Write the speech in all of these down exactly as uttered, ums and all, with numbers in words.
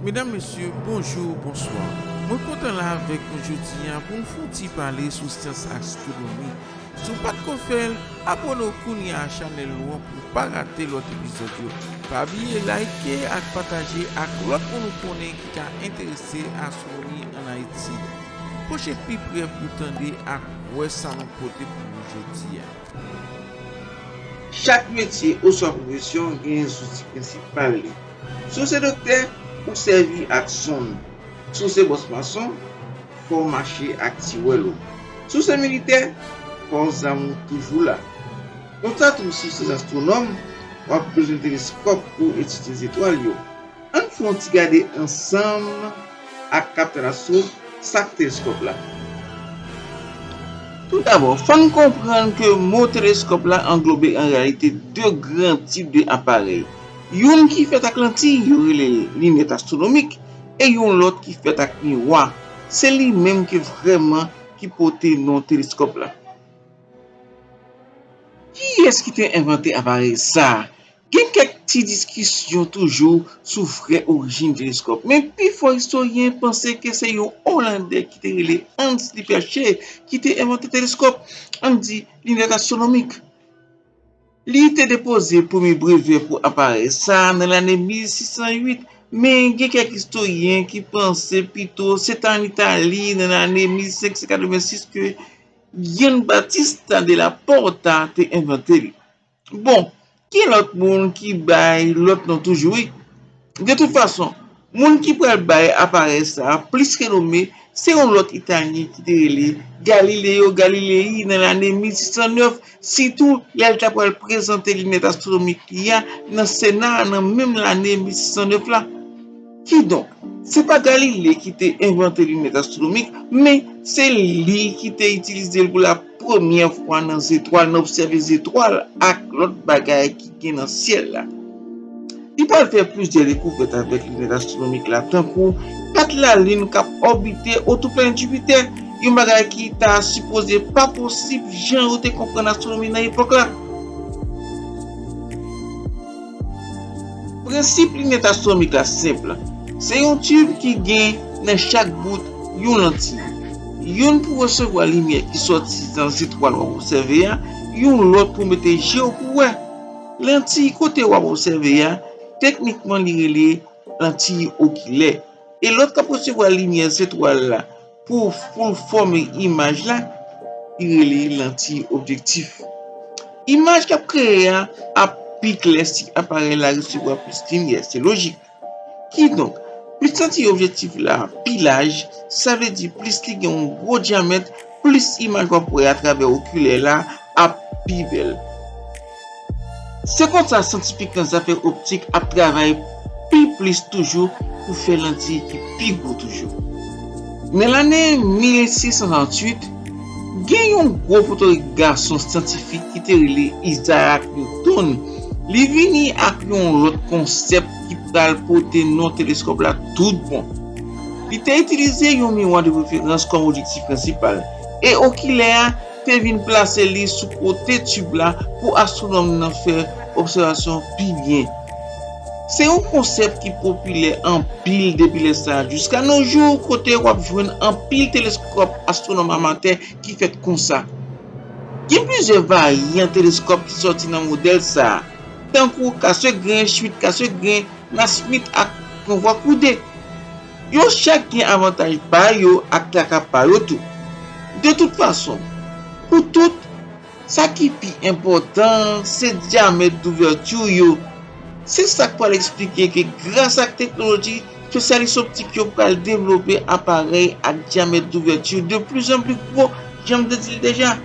Medam, mesye, bonjou, bonswa. Mwen kontan la avèk nou jodi a pou n fè yon ti pale sou syans astwonomi. Si w pa t ko fè l, abòne w kounye a a chanèl nou an pou w pa rate lòt epizòd yo. Pa bliye like ak pataje ak lòt moun ou konnen ki ka enterese astwonomi ann Ayiti. Pwoche pi pre pou w tande ak wè sa nou pote pou nou jodi a. Chak metye oswa pwofesyon gen zouti prensipal li. Si w se doktè, ou sèvi ak sonn. Si w se bòs mason, fò w mache ak ti wèl ou. Si w se militè, fò zam ou toujou la. Konsa tou, si w se astwonòm, w ap bezwen teleskòp pou etidye zetwal yo. Ann fè yon ti gade ansanm ak Kaptèn Astro sa k teleskòp la. Toudabò, fò n konprann ke mo teleskòp la anglobe an reyalite de gran tip de aparèy. Youn ki fèt ak lantiy, yo rele linèt astwonomik, e yon lòt ki fèt ak miwa. Se li menm ki vrèman ki pote non teleskòp la. Kiyès ki te envante aparèy sa a? Gen kèk ti diskisyon toujou sou vrè orijin teleskòp, men pifò istoryen panse ke se yon Olandè ki te rele Hans Lippershey ki te envante teleskòp, ann di, linèt astwonomik. Li te depoze premye brevè pou aparèy sa a nan lane mil sis san uit, men gen kèk istoryen ki panse pito se t ann Itali nan lane mil senk san katrevensis ke Gian Battista della Porta te envante li. Bon, gen lòt moun ki bay lòt non toujou, wi. De tout fason, moun ki pral bay aparèy sa a plis renome, se yon lòt Italyen ki te rele Galileo Galilei nan lane mil sis san nèf, sitou lè l ta pral prezante linèt astwonomik li a nan Sena a nan menm lane mil sis san nèf la. Kidonk, se pa Galile ki te envante linèt astwonomik, men se li ki te itilize l pou la premyè fwa nan zetwal, nan obsève zetwal ak lòt bagay ki gen nan syèl la. Li pral fè plizyè dekouvèt avèk linèt astwonomik la, tankou kat lalin k ap òbite otou planèt Jipitè, yon bagay ki ta sipoze pa posib jan yo te konprann astwonomi nan epòk la. Prensip linèt astwonomik la senp. Se yon tib ki gen nan chak bout yon lantiy. Youn pou resevwa limyè ki sòti nan zetwal w ap obsève a, yon lòt pou mete je w pou wè. Lantiy kote w ap obsève a, teknikman li rele lantiy okilè. E lòt k ap resevwa limyè zetwal la pou, pou l fòme imaj la, li rele lantiy objektif. Imaj k ap kreye a ap pi klè si aparèy la resevwa plis limyè, se lojik. Kidonk, plis lantiy objektif la pi laj, sa vle di plis li gen yon gwo dyamèt, plis imaj w ap wè atravè okilè la ap pi bèl. Se konsa, syantifik nan zafè optik ap travay pi plis toujou pou fè lantiy ki pi gwo toujou. Nan lane mil sis san tranntuit, gen yon gwo potorik gason syantifik ki te rele Isaac Newton. Li vini ak yon lòt konsèp ki pral pote non teleskòp la tout bon. Li te itilize yon miwa de preferans kòm objektif prensipal, e okilè a te vin plase li sou kote tib la pou astwonòm nan fè obsèvasyon pi byen. Se yon konsèp ki popilè anpil depi lè sa a jiska nos jours, kote w ap jwenn anpil teleskòp astwonòm amatè ki fèt konsa. Gen plizyè varyan teleskòp ki sòti nan modèl sa a, tankou Cassegrain, Schmidt-Cassegrain, Nasmyth ak Convois Coude. Yo chak gen avantaj pa yo ak traka pa yo tou. De tout fason, pou tout, sa ki pi enpòtan an, se dyamèt douvèti yo. Se sa k pral eksplike ke gras ak teknoloji, espesyalis optik yo pral devlope aparèy ak dyamèt douvèti de pli an pli gwo, jan m te di l deja.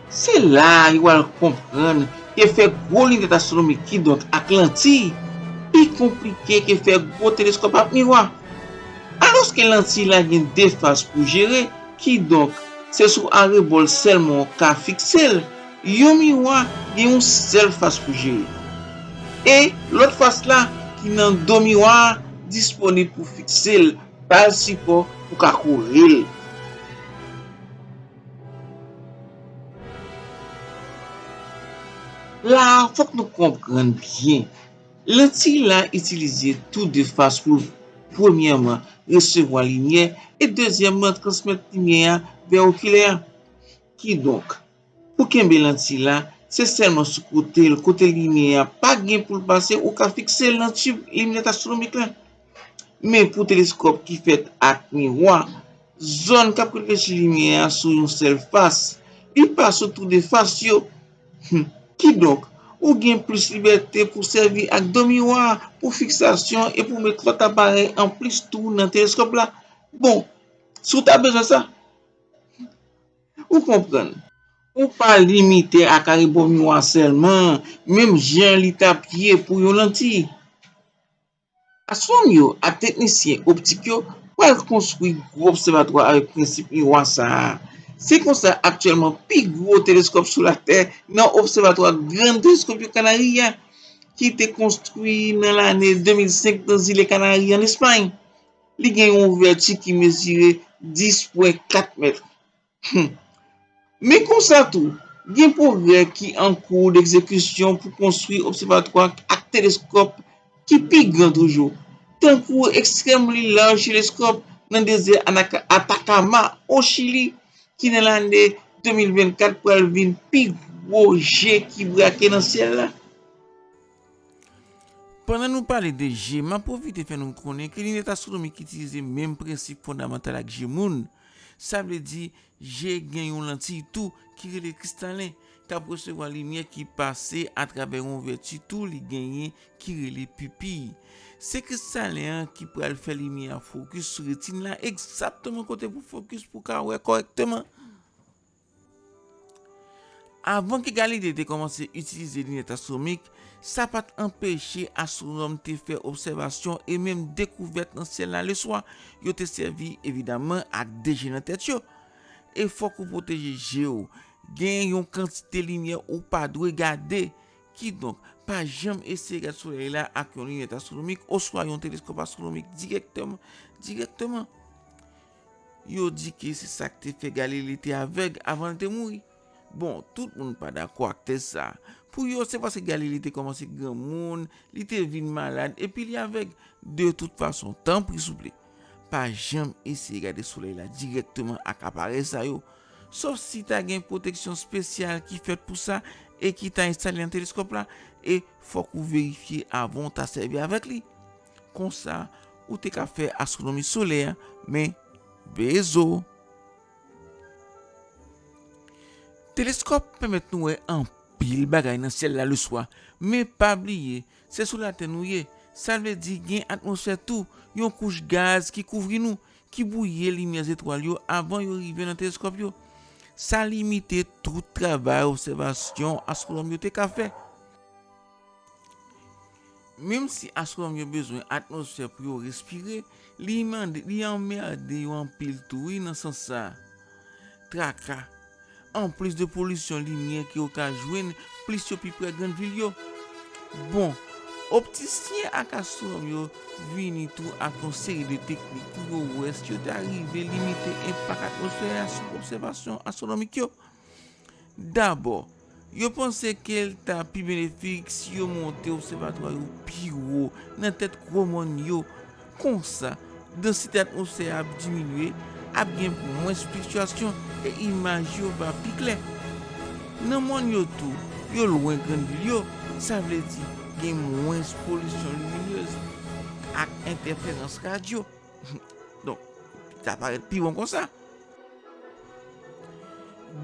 Se la a yo al konprann ke fè gwo linèt astwonomik, kidonk ak lantiy, pi konplike ke fè gwo teleskòp ak miwa. Alòske lantiy la gen de fas pou jere, kidonk se sou arebò l sèlman w ka fikse l. Yon miwa gen yon sèl fas pou jere. E lòt fas la ki nan do miwa a disponib pou fikse l, ba l sipò pou ka kore l. La a, fòk nou konprann byen. Lantiy la itilize tou de fas pou l premyèman resevwa limyè e dezyèmman transmèt limyè a vè okilè a. Kidonk, pou kenbe lantiy la, se sèlman sou kote l, kote limyè a pa gen pou l pase, ou ka fikse l nan tib linèt astwonomik la. Men pou teleskòp ki fèt ak miwa, zòn k ap reflechi limyè a sou yon sèl fas, li pa sou tou de fas yo. Hmm. Kidonk, ou gen plis libète pou sèvi ak do miwa pou fiksasyon e pou met lòt aparèy anplis tou nan teleskòp la. Bon, si w ta bezwen sa, ou konprann. Ou pa limite a kare bò miwa sèlman, menm jan li t ap ye pou yon lantiy. Astwonòm yo ak teknisyen optik yo pral konstwi gwo obsèvatwa avèk prensip miwa sa a. Se konsa, aktyèlman, pi gwo teleskòp sou Latè nan Obsèvatwa Gran Teleskòp yo Kanari a, ki te konstwi nan lane de mil senk nan zile Kanari, an Espay. Li gen yon ouvèti ki mezire dis pwen kat mèt. Hmm. Men konsa tou, gen pwojè ki an kou degzekisyon pou konstwi obsèvatwa ak teleskòp ki pi gran toujou, tankou Extremely Large Telescope nan dezè Anaka-, Atacama, o Chili, ki nan lane de mil vennkat pral vin pi gwo je ki brake nan syèl la. Pandan nou pale de je, m ap pwofite fè nou konnen ke linèt astwonomik itilize menm prensip fondamantal ak je moun. Sa vle di, je gen yon lantiy tou ki rele kristalen, k ap resevwa limyè ki pase atravè yon ouvèti tou li genyen ki rele pipiy. Se kristalen an ki pral fè limyè a fokis sou retin la, egzakteman kote pou fokis pou ka wè kòrèkteman. Avan ke Galile te kòmanse itilize linèt astwonomik, sa pa t anpeche astwonòm te fè obsèvasyon e menm dekouvèt nan syèl la leswa. Yo te sèvi, evidamman, ak de je nan tèt yo. E fòk ou pwoteje je w. Gen yon kantite limyè ou pa dwe gade. Kidonk, pa janm eseye gade solèy la ak yon linèt astwonomik oswa yon teleskòp astwonomik dirèktèm-, dirèkteman. Yo di ke se sa k te fè Galile te avèg avan l te mouri. Bon, tout moun pa dakò ak tèz sa a. Pou yo, se paske Galile te kòmanse granmoun, li te vin malad, epi li avèg. De tout fason, tanpri souple, pa janm eseye gade solèy la dirèkteman ak aparèy sa yo, sòf si ta gen pwoteksyon espesyal ki fèt pou sa e ki ta enstale nan teleskòp la, e fòk ou verifye avan w ta sèvi avèk li. Konsa, ou te ka fè astwonomi solè, men bezo. Teleskòp pèmèt nou wè anpil bagay nan syèl la leswa, men pa bliye, se sou Latè nou ye. Sa vle di gen atmosfè tou, yon kouch gaz ki kouvri nou, ki bwouye limyè zetwal yo avan yo rive nan teleskòp yo. Sa limite tout travay obsèvasyon astwonòm yo te ka fè. Menm si astwonòm yo bezwen atmosfè pou yo respire, li mande, li anmède yo anpil tou wi nan sans sa a. Traka. Anplis de polisyon limyè ke yo ka jwenn, plis yo pi pre grann vil yo. Bon, optisyen ak astwonòm yo vini tou ak yon seri de teknik pou yo wè si yo ta rive limite enpak atmosfè a sou obsèvasyon astwonomik yo. Dabò, yo panse ke l ta pi benefik si yo monte obsèvatwa yo pi wo nan tèt gwo mòn yo. Konsa, dansite atmosfè a ap diminye, ap gen mwens fliktyasyon e imaj yo va pi klè. Nan mòn yo tou, yo lwen grann vil yo, sa vle di gen mwens polisyon liminez ak entèferans radyo. Donk, sa parèt pi bon konsa.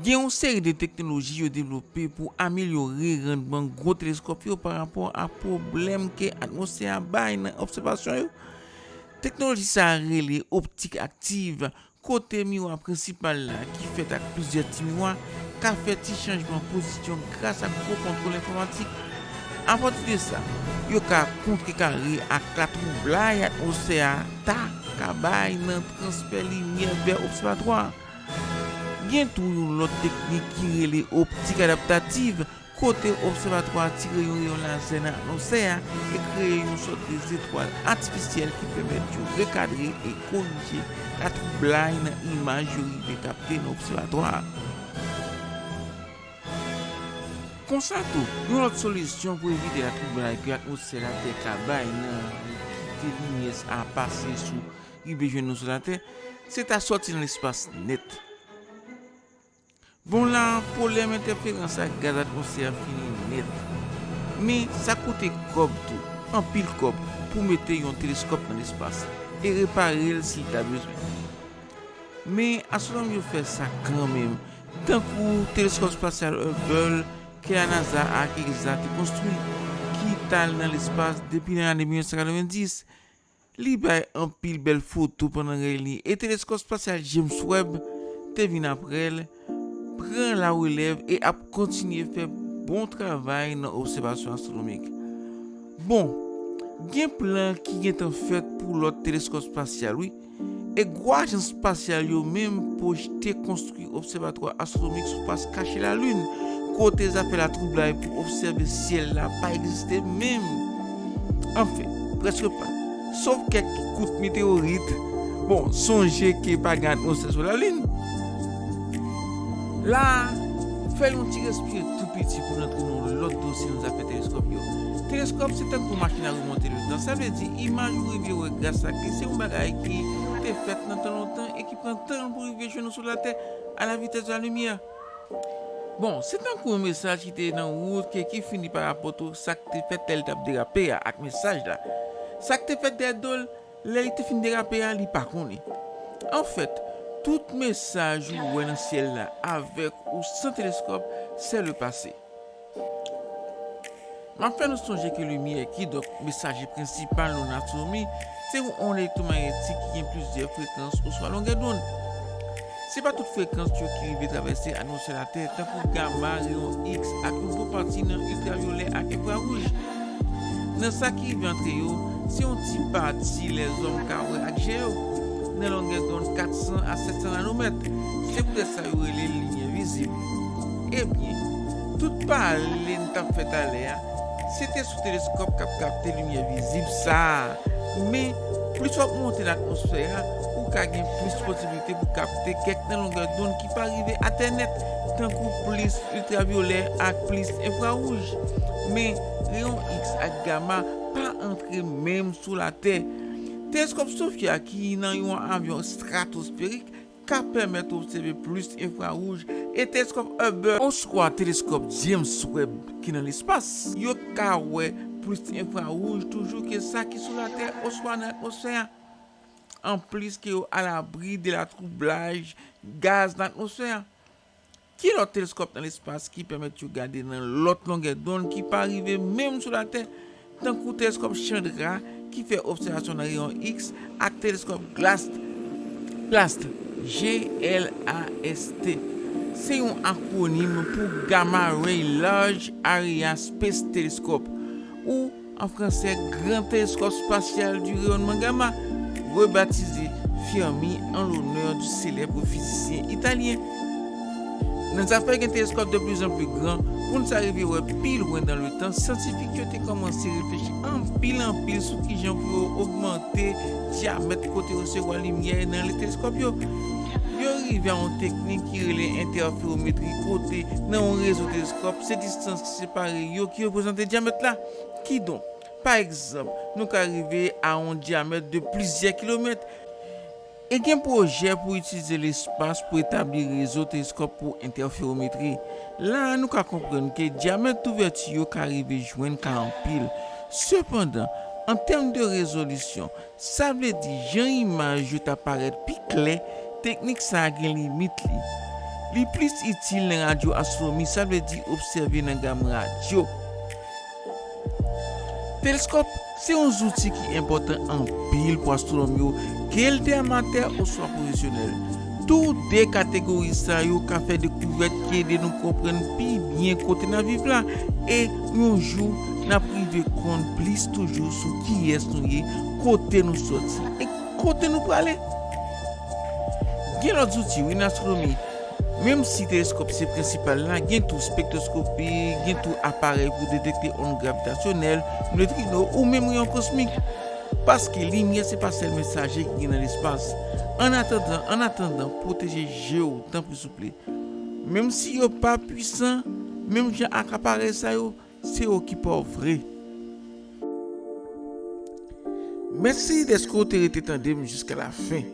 Gen yon seri de teknoloji yo devlope pou amelyore randman gwo teleskòp yo parapò a pwoblèm ke atmosfè a bay nan obsèvasyon yo. Teknoloji sa a rele optik aktiv, kote miwa prensipal la, ki fèt ak plizyè ti miwa, ka fè ti chanjman pozisyon gras ak gwo kontwòl enfòmatik. Apati de sa, yo ka kontrekare ak latwoublay atmosfè a ta ka bay nan transfè limyè vè obsèvatwa a. Gen tou yon lòt teknik ki rele optik adaptativ, kote obsèvatwa a tire yon reyon lazè nan atmosfè a e kreye yon sòt de zetwal atifisyèl ki pèmèt yo rekadre e korije latwoublay nan imaj yo rive kapte nan obsèvatwa a. Konsa tou, yon lòt solisyon pou evite latwoublay ke atmosfè Latè ka bay nan kite limyè sa a pase sou rive jwenn nou sou Latè, se ta sòti nan lespas nèt. Bon, la, pwoblèm entèferans ak gaz atmosfè a fini nèt. Men, sa koute kòb tou, anpil kòb, pou mete yon teleskòp nan lespas e repare l si l ta bezwen. Men, astwonòm yo fè sa kanmenm, tankou teleskòp espasyal Hubble ke la NASA ak EGSA te konstwi, ki t al nan lespas depi nan lane mil nèf san katrevenndis. Li bay anpil bèl foto pandan rèy li, e teleskòp espasyal James Webb te vin apre l, pran larelèv e ap kontinye fè bon travay nan obsèvasyon astwonomik. Bon, gen plan ki gentan fèt pou lòt teleskòp espasyal, wi. E gwo ajans espasyal yo menm pwojte konstwi obsèvatwa astwonomik sou fas kache Lalin, kote zafè latwoublay pou obsève syèl la pa egziste menm. Anfen, prèske pa. Sof kèk kout meteyorit. Bon, sonje ke pa gen atmosfè sou Lalin. La, fè yon ti respire tou piti pou n antre nan yon lòt dosye nan zafè teleskòp yo. Teleskòp se tankou machin a remonte letan. Sa vle di, imaj ou rive wè gras ak li, se yon bagay ki te fèt nan tan lontan e ki pran tan pou rive jwenn nou sou Latè a la vitès de la limyè. Bon, se tankou yon mesaj ki te nan wout ke ki fini pa rapòte w sa k te fèt lè l t ap derape a ak mesaj la. Sa k te fèt dèyè do l, lè li te fin derape a, li pa konnen. Anfèt, tout mesaj ou wè nan syèl la, avèk ou san teleskòp, se le pase. M ap fè nou sonje ke limyè, kidonk mesaje prensipal nou nan astwonomi, se yon onn elektwomayetik ki gen plizyè frekans oswa longè dond. Se pa tout frekans yo ki rive travèse atmosfè Latè, tankou gama, reyon X ak yon bon pati nan iltravyolè ak enfrawouj. Nan sa ki rive antre yo, se yon ti pati lèzòm ka wè ak je yo, nan longè dond kat san a sèt san nanomèt. Se poutèt sa yo rele l limyè vizib. Ebyen, tout pale n t ap fè talè a, se te sou teleskòp k ap kapte limyè vizib sa a. Men, plis w ap monte nan atmosfè a, ou ka gen plis posiblite pou kapte kèk nan longè dond ki pa rive atè nèt, tankou plis iltravyolè ak plis enfrawouj. Men, reyon X ak gama pa antre menm sou Latè. Teleskòp Sophia, ki nan yon avyon estratosferik, ka pèmèt ou obsève plis enfrawouj, e teleskòp Hubble oswa teleskòp James Webb ki nan lespas, yo ka wè plis enfrawouj toujou ke sa ki sou Latè oswa nan atmosfè a, anplis ke yo alabri de latwoublaj gaz nan atmosfè a. Ki lòt teleskòp nan lespas ki pèmèt yo gade nan lòt longè dond ki pa rive menm sou Latè, tankou teleskòp Chandra ki fè obsèvasyon nan reyon X ak teleskòp GLAST, GLAST, G L A S T, se yon akwonim pou Gamma Ray Large Area Space Telescope, ou an fransè, Gran Teleskòp Espasyal di Reyònman Gama, rebatize Fermi an lonè di selèb fizisyen italyen. Nan zafè gen teleskòp de plus en plus gran, pou n sa rive wè pi lwen nan letan, syantifik yo te kòmanse reflechi anpil anpil sou kijan pou yo ogmante dyamèt kote yo resevwa limyè nan lè teleskòp yo. Yo rive a yon teknik ki rele entèferometri, kote nan yon rezo teleskòp, se distans ki separe yo ki reprezante dyamèt la. Kidonk, pa egzanp, nou ka rive a yon dyamèt de plizyè kilomèt. E gen pwojè pou itilize lespas pou etabli rezo teleskòp pou entèferometri. La a, nou ka konprann ke dyamèt ouvèti yo ka rive jwenn ka anpil. Sepandan, an tèm de rezolisyon, sa vle di jan imaj yo ta parèt pi klè, teknik sa a gen limit li. Li plis itil nan radyo astwonomi, sa vle di obsève nan gam radyo. Teleskòp se yon zouti ki enpòtan anpil pou astwonòm yo, ke l te amatè oswa pwofesyonèl. Tou de kategori sa yo ka fè dekouvèt ki ede nou konprann pi byen kote n ap viv la, e yon jou n ap rive konn plis toujou sou kiyès nou ye, kote nou sòti, e kote nou prale. Gen lòt zouti, wi, nan astwonomi. Menm si teleskòp se prensipal la, gen tou spektroskopi, gen tou aparèy pou detekte onn gravitasyonèl, netrino ou menm reyon kosmik. Paske limyè se pa sèl mesaje ki gen nan lespas. Annatandan, annatandan, pwoteje je w, tanpri souple. Menm si yo pa pwisan, Menm jan ak aparèy sa yo, se yo ki pa w vre. Mèsi dèske w te rete tande m jiska lafen.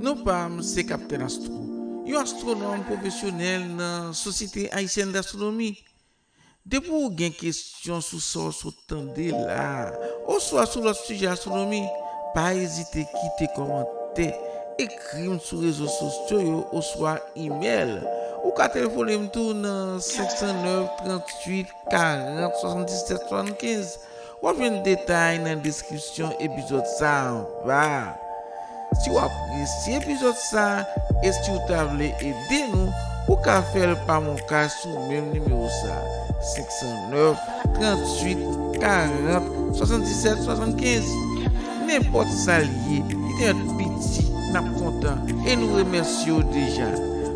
Non pa m se Kaptèn Astro, yon astwonòm pwofesyonèl nan Sosyete Ayisyèn Dastwonomi. Depi w gen kesyon sou sa w sot tande la a, oswa sou lòt sijè astwonomi, pa ezite kite kòmantè, ekri m sou rezo sosyo yo oswa imèl. Ou ka telefone m tou nan senk san nèf, tranntuit, karant, swasanndisèt, swasannkenz. W ap jwenn detay nan deskripsyon epizòd sa a anba a. Si w apresye epizòd sa a e si w ta vle ede nou, ou ka fè l pa MonCash sou menm nimewo sa a, senk san nèf, tranntuit, karant, swasanndisèt, swasannkenz. Nenpòt sa l ye, li te mèt piti, n ap kontan e nou remèsye w deja.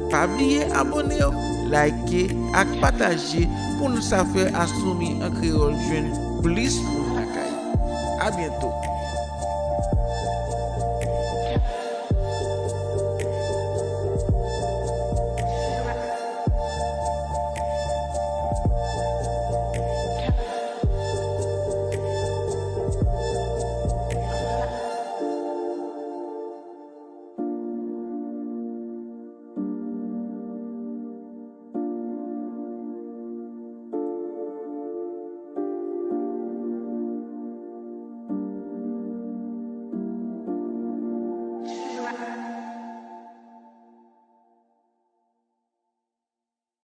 Pa bliye abòne w, like ak pataje pou nou sa fè Astwonomi an Kreyòl jwenn plis moun lakay. A byento!